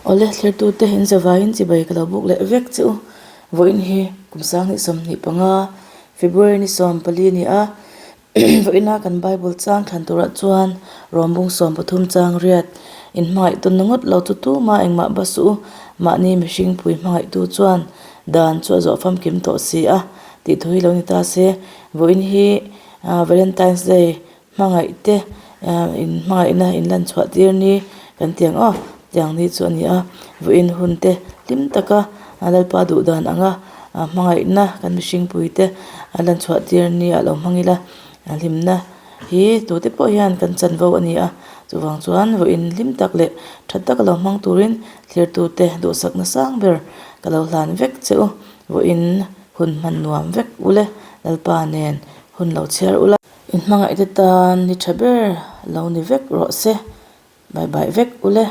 Awle thlertute in zavaiin chibai ka lo buk leh vek che u. Vawiin hi kum 2025 February ni 14 a ni a. Vawiina kan Bible chang thlan turah chuan Rawmbung 13 chang riat in hmangaih tawnna ngawt lo chu tuma engmah ba suh u. Mahni mihring pui hmangaihtu chuan dan chu a zawh famkim tawh si a tih thu hi lo ni ta se. Vawiin hi Valentine's Day Hmangaih te in hmangaihna in lan chhuah tir ni kan ti ang aw tiang ni chu a ni a vawiin hun te hlim taka Lalpa duh dan anga hmangaihna kan mihring pui te a lan chhuah tir ni ah lo hmang ila hlimna hi tute pawh hian kan chanvo a ni a chuvang chuan vawiin hlim tak leh tha taka lo hmang turin thlir tute duhsakna sang ber ka lo hlan vek che u vawiin hun hman nuam vek ule Lalpa nen hun lo chhiar ula. In hmangaihte tan ni tha ber lo ni vek rawh se. Bye bye vek ule.